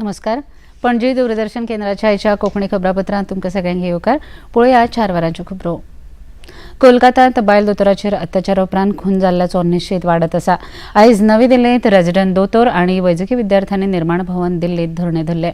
नमस्कार. पणजी दूरदर्शन केंद्राच्या आयच्या कोंकणी खबरापत्रांत तुमकां सगळ्यांक येवकार. पळोवया 4 वरांच्यो खबरो. कोलकातांत बायल दोतोराचेर अत्याचारा उपरांत खून जाल्ल्याचो निशेध वाडत आसा. आयज नवी दिल्लींत रेजिडंट दोतोर आनी वैजकी विद्यार्थ्यांनी निर्माण भवन दिल्लीत धरणे धरले.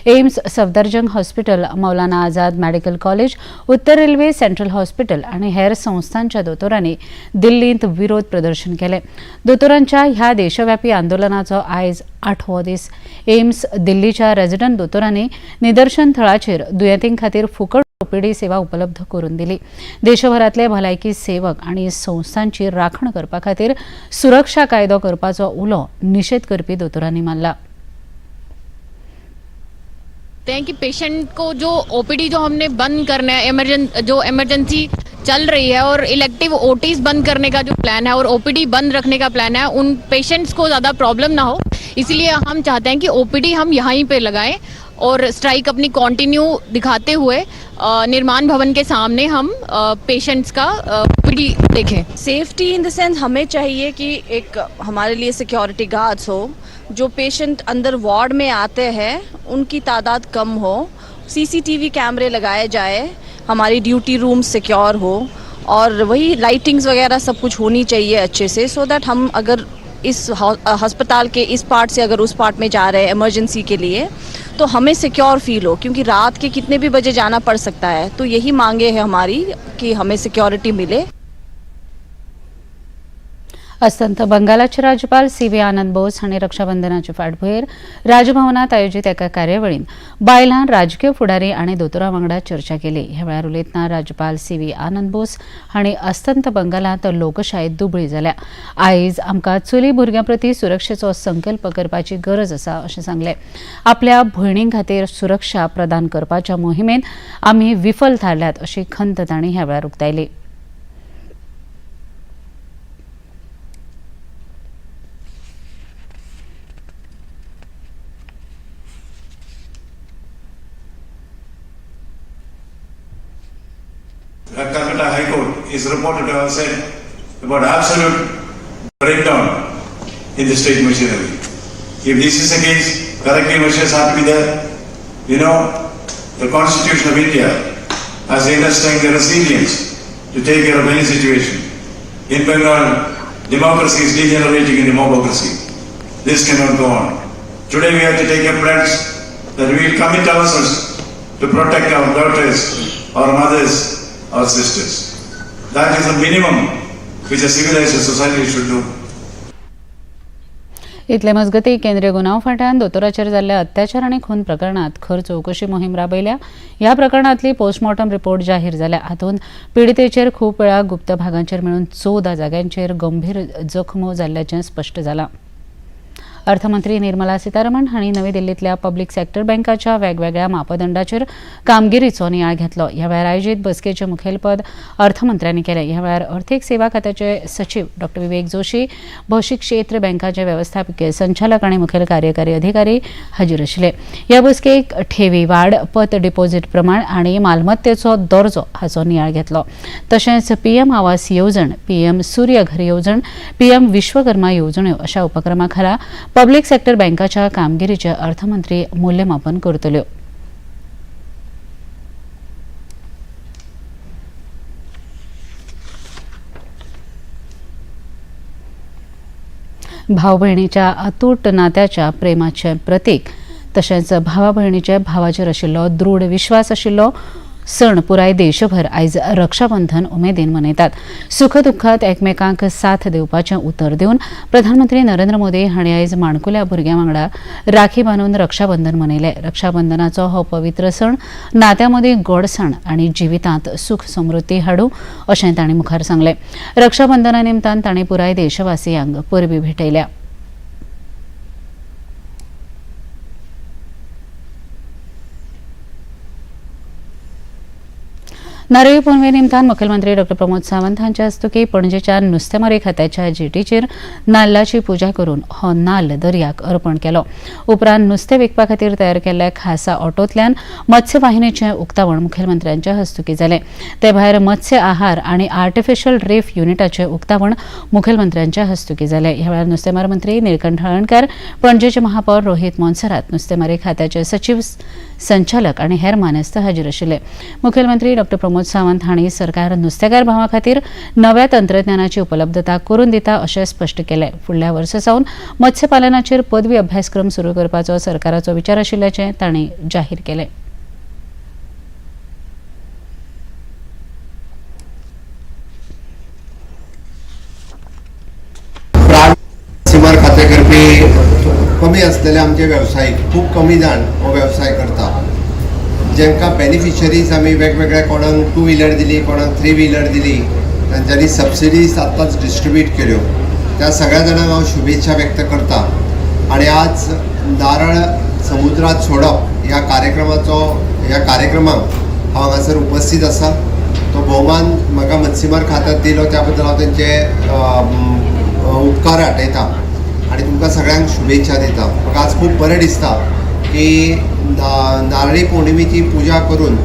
AIIMS, Safdarjung hospital, Maulana Azad medical college, उत्तर रेल्वे सेंट्रल हॉस्पिटल आनी हेर संस्थांच्या दोतोरांनी दिल्लींत विरोध प्रदर्शन केले. दोतोरांच्या ह्या देशव्यापी आंदोलनाचो आयज 8वो दीस. एम्स दिल्लीच्या रेजिडंट दोतोरांनी निदर्शन थळाचेर दुयेंतीं खातीर फुकट ओपीडी सेवा उपलब्ध करून दिली. देशभरातले भलायकी सेवक आनी संस्थांची राखण करपा खातीर सुरक्षा कायदो करपाचो उलो निशेध करपी दोतोरांनी मारला. हैं कि पेशेंट को जो ओपीडी जो हमने बंद करना है, जो इमरजेंसी चल रही है और इलेक्टिव ओटीज बंद करने का जो प्लान है और ओपीडी बंद रखने का प्लान है, उन पेशेंट्स को ज़्यादा प्रॉब्लम ना हो, इसलिए हम चाहते हैं कि ओपीडी हम यहीं पे लगाएं और स्ट्राइक अपनी कंटिन्यू दिखाते हुए निर्माण भवन के सामने हम पेशेंट्स का ओपीडी देखें। सेफ्टी इन the sense हमें चाहिए कि एक हमारे लिए सिक्योरिटी गार्ड्स हो, जो पेशेंट अंदर वार्ड में आते हैं उनकी तादाद कम हो, सीसीटीवी कैमरे लगाए जाए, हमारी ड्यूटी रूम सिक्योर हो और वही लाइटिंग्स वगैरह सब कुछ होनी चाहिए अच्छे से, सो that हम अगर इस अस्पताल के इस पार्ट से अगर उस पार्ट में जा रहे हैं इमरजेंसी के लिए तो हमें सिक्योर फील हो, क्योंकि रात के कितने भी बजे जाना पड़ सकता है। तो यही मांगे है हमारी कि हमें सिक्योरिटी मिले। अस्तंत बंगालाचे राज्यपाल सी व्ही आनंद बोस हांणी रक्षाबंधनाचे फाटभुंयेर राजभवनात आयोजीत एका कार्यावळींत बायलां, राजकीय फुडारी आनी दोतोरां वांगडा चर्चा केली. ह्या वेळार उलयतना राज्यपाल सी व्ही आनंद बोस हांणी अस्तंत बंगालांत लोकशाय दुबळी जाल्या, आयज आमकां चली भुरग्यां प्रती सुरक्षेचो संकल्प करपाची गरज आसा अशें सांगलें. आपल्या भयणीं खातीर सुरक्षा प्रदान करपाच्या मोहिमेंत आमी विफल थारल्यात अशी खंत तांणी ह्या वेळार उक्तायली. The Calcutta High Court is reported to have said about absolute breakdown in the state machinery. If this is the case, corrective measures have to be there. You know, the Constitution of India has enough strength and resilience to take care of any situation. In Bengal, democracy is degenerating into mobocracy. This cannot go on. Today we have to take a pledge that we will commit ourselves to protect our daughters, our mothers, our sisters. That is the minimum which a civilized society should do. इतले मजगती केंद्रीय गुन्यांव फांट्यान दोतोराचेर जाल्ल्या अत्याचार आनी खून प्रकरणात खर चवकशी मोहीम राबयल्या. ह्या प्रकरणांतली पोस्टमॉर्टम रिपोर्ट जाहीर जाल्या. हातूंत पिडितेचेर खूब वेळा गुप्त भागांचेर मेळून 14 जाग्यांचेर गंभीर जखमो जाल्ल्याचें स्पश्ट जालां. अर्थमंत्री निर्मला सीतारमण हांणी नवी दिल्लींतल्या पब्लीक सेक्टर बँकाच्या वेगवेगळ्या मापदंडाचेर कामगिरीचो नियाळ घेतलो. ह्या वेळार आयोजीत बसकेचें मुखेलपद अर्थमंत्र्यांनी केलें. ह्या वेळार अर्थीक सेवा खात्याचे सचीव डॉ विवेक जोशी, भौशीक क्षेत्र बँकाचे वेवस्थापकीय संचालक आनी मुखेल कार्यकारी अधिकारी हाजीर आशिल्ले. ह्या बसकेक ठेवी वाड, पत डिपॉझिट प्रमाण आनी मालमत्तेचो दर्जो हाचो नियाळ घेतलो. तशेंच पीएम आवास येवजण, पीएम सूर्य घर येवजण, पीएम विश्वकर्मा येवजण्यो अशा उपक्रमा खाला पब्लीक सेक्टर बँकाच्या कामगिरीचें अर्थमंत्री मूल्यमापन करतल्यो. भाव भयणीच्या अतूट नात्याच्या प्रेमाचें प्रतीक तशेंच भावा भयणीचे भावाचेर आशिल्लो दृढ विश्वास आशिल्लो सण पुराय देशभर आयज रक्षाबंधन उमेदीन मनयतात. सुख दुख्खात एकमेकांक साथ दिवपाचें उतर दिवन प्रधानमंत्री नरेंद्र मोदी हांणी आयज माणकुल्या भुरग्यां वांगडा राखी बांदून रक्षाबंधन मनयलें. रक्षाबंधनाचो हो पवित्र सण नात्या मदीं गोडसाण आनी जिवितांत सुख समृद्धी हाडूं अशें तांणी मुखार सांगलें. रक्षाबंधना निमतान तांणी पुराय देशवासियांक परबीं भेटयल्या. नारळी पुनवे निमतान मुखेलमंत्री डॉ प्रमोद सावंत हांच्या हस्तुकीं पणजेच्या नुस्तेमारी खात्याच्या जेटीचेर नाल्लाची पुजा करून हो नाल्ल दर्याक अर्पण केलो. उपरांत नुस्तें विकपा खातीर तयार केल्ल्या खासा ऑटोंतल्यान मत्स्यवाहिनीचें उक्तावण मुखेलमंत्र्यांच्या हस्तुकीं जालें. ते भायर मत्स्य आहार आनी आर्टिफिशियल रीफ युनिटाचें उक्तावण मुखेलमंत्र्यांच्या हस्तुकीं जालें. ह्या वेळार नुस्तेमार मंत्री निळकंठ हळर्णकार, पणजेचे महापौर रोहित मोन्सेरात, नुस्तेमारी खात्याचे सचीव, संचालक आनी हेर मानेस्त हाजीर आशिल्ले. मुखेलमंत्री डॉ प्रमोद सावंत हांणी सरकार नुस्तेकार भावां खातीर नव्या तंत्रज्ञानाची उपलब्धता करून दिता अशें स्पश्ट केलें. फुडल्या वर्सा सावन मत्स्यपालनाचेर पदवी अभ्यासक्रम सुरू करपाचो सरकाराचो विचार आशिल्ल्याचें तांणी जाहीर केलें. मच्छीमार खातें करपी कमी आसलेले आमचे वेवसायीक, खूब कमी जाण हो वेवसाय करता, जांकां बेनिफिशरीज आमी वेगवेगळ्या कोणाक टू व्हिलर दिली, कोणाक थ्री व्हिलर दिली, तांच्यांनी सबसिडीज आत्ताच डिस्ट्रिब्यूट केल्यो. त्या सगळ्या जाणांक हांव शुभेच्छा व्यक्त करता आनी आज नारळ समुद्रात सोडप ह्या कार्यक्रमाचो ह्या कार्यक्रमाक हांव हांगासर उपस्थित आसा. तो भोवमान म्हाका मत्स्यमार खात्यात दिलो त्या बद्दल हांव तेंचे उपकार आठयता आनी तुमकां सगळ्यांक शुभेच्छा दिता. म्हाका आज खूब बरें दिसता की नारळी पौर्णिमेची पुजा करून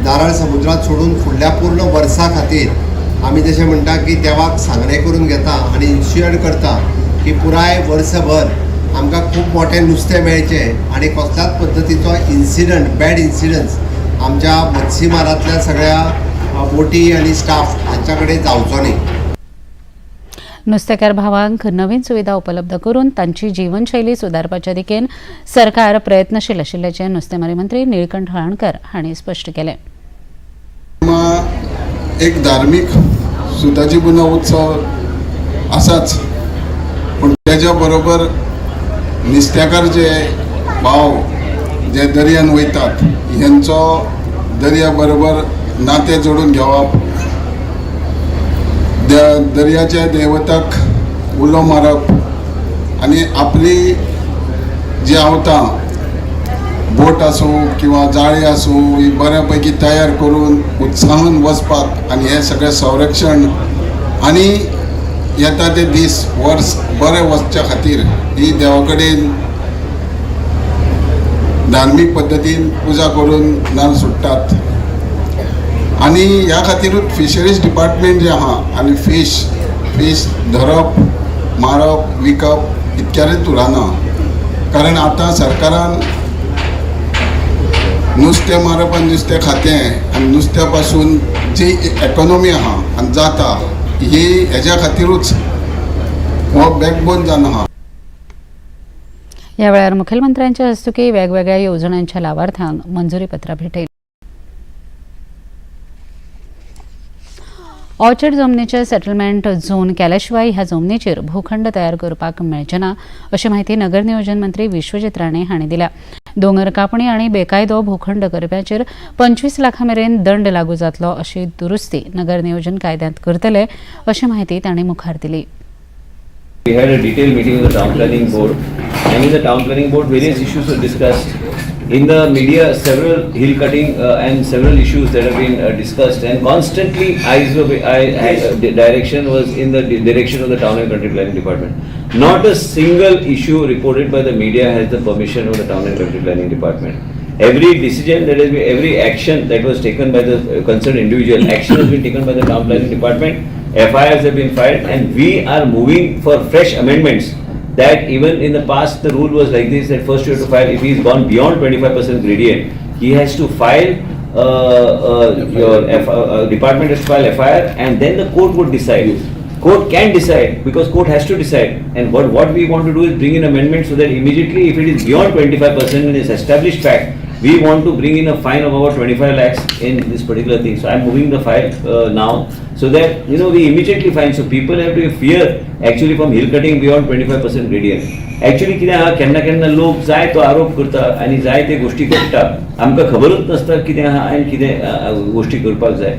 नारळ समुद्रात सोडून फुडल्या पूर्ण वर्सा खातीर आमी जशें म्हणटा की देवाक सांगणें करून घेता आनी इन्शुअर करता की पुराय वर्सभर आमकां खूब मोठें नुस्तें मेळचें आनी कसल्याच पद्दतीचो इन्सिडंट, बॅड इन्सिडंट्स आमच्या मत्स्यमारांतल्या सगळ्या बोटी आनी स्टाफ हांच्या कडेन जावचो न्ही. नुस्तेकार भावांक नवीन सुविधा उपलब्ध करून तांची जीवनशैली सुदारपाच्या दिकेन सरकार प्रयत्नशील आशिल्ल्याचें नुस्तेमारी मंत्री निळकंठ हळर्णकर हांणी स्पश्ट केलें. एक धार्मीक सुताची पुनव उत्सव आसाच, पूण तेज्या बरोबर नुस्तेकार जे भाव जे दर्यान वयतात हेंचो दर्या बरोबर नातें जोडून घेवप, दर्याच्या देवताक उलो मारप आनी आपली जी आवतां बोट आसूं किंवा जाळी आसूं ही बऱ्या पैकी तयार करून उत्साहान वचपाक आनी हें सगळें संरक्षण आनी येता ते दीस वर्स बरें वचच्या खातीर ही देवा कडेन धार्मीक पद्दतीन पुजा करून नाल्ल सोडटात. आनी ह्या खातीरूच फिशरीज डिपार्टमेंट जें आहा आनी फीश धरप, मारप, विकप इतक्यारूच उरना, कारण आतां सरकारान नुस्तें मारप आनी नुस्तें खातें आनी नुस्त्या पासून जी इकॉनॉमी आहा आनी जाता ही हेज्या खातीरूच हो बॅकबोन जावन आहा. ह्या वेळार मुखेलमंत्र्यांच्या हस्तुकीं वेगवेगळ्या येवजण्यांच्या लावार्थांक मंजुरीपत्रां भेटयलीं. ऑर्चर्ड जमनीचे सेटलमेंट झोन केल्याशिवाय ह्या जमनीचेर भूखंड तयार करपाक मेळचे ना अशी माहिती नगरनियोजन मंत्री विश्वजीत राणे हांणी दिल्या. दोंगर कापणी आनी बेकायदो भूखंड करप्याचेर 25 लाखां मेरेन दंड लागू जातलो अशी दुरुस्ती नगरनियोजन कायद्यांत करतले अशी माहिती तांणी मुखार दिली. We had a detailed meeting with the town planning board, and in the town planning board various issues were discussed. In the media, several hill cutting and several issues that have been discussed, and constantly eyes were, the direction was in the direction of the town and country planning department. Not a single issue reported by the media has the permission of the town and country planning department. Every decision that has been, every action that was taken by the concerned individual, action has been taken by the town planning department. FIRs have been filed, and we are moving for fresh amendments. That even in the past the rule was like this, that first you have to file. If he has gone beyond 25% gradient, he has to file, your department has to file FIR, and then the court would decide. Court can decide, because court has to decide. And what we want to do is bring in amendment so that immediately if it is beyond 25% and is established fact, we want to bring in a fine of about 25 lakhs in this particular thing. So I am moving the file now so that we immediately find. So people have to fear actually from hill cutting beyond 25% gradient. Actually कितें आहा, केन्ना केन्ना लोक जाय तो आरोप करता आनी जाय ते गोश्टी घडटा, आमकां खबरूच नासता कितें आहा आनी कितें गोश्टी करपाक जाय.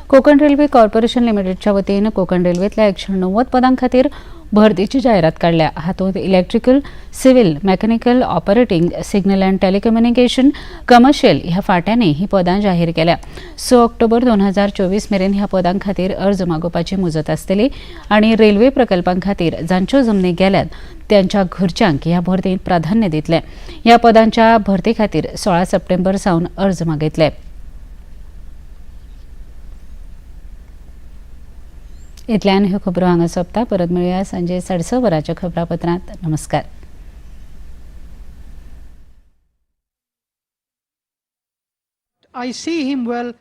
कोकण रेल्वे कॉर्पोरेशन लिमिटेडच्या वतीन कोकण रेल्वेतल्या 190 पदां खातीर भरतीची जायरात काडल्या. हातूंत electrical, civil, mechanical, operating, signal and telecommunication, commercial ह्या फांट्यांनी ही पदां जाहीर केल्या. 6 ऑक्टोबर 2024 मेरेन ह्या पदां खातीर अर्ज मागोवपाची मुजत आसतली आनी रेल्वे प्रकल्पां खातीर जांच्यो जमनी गेल्यात त्यांच्या घरच्यांक ह्या भरतींत प्राधान्य दितले. ह्या पदांच्या भरती खातीर 16 सप्टेंबर सावन अर्ज मागयतले. इतल्यान ह्यो खबरो हांगा सोंपता. परत मेळुया सांजे 6:30 वरांच्या खबरापत्रांत. नमस्कार. I see him well.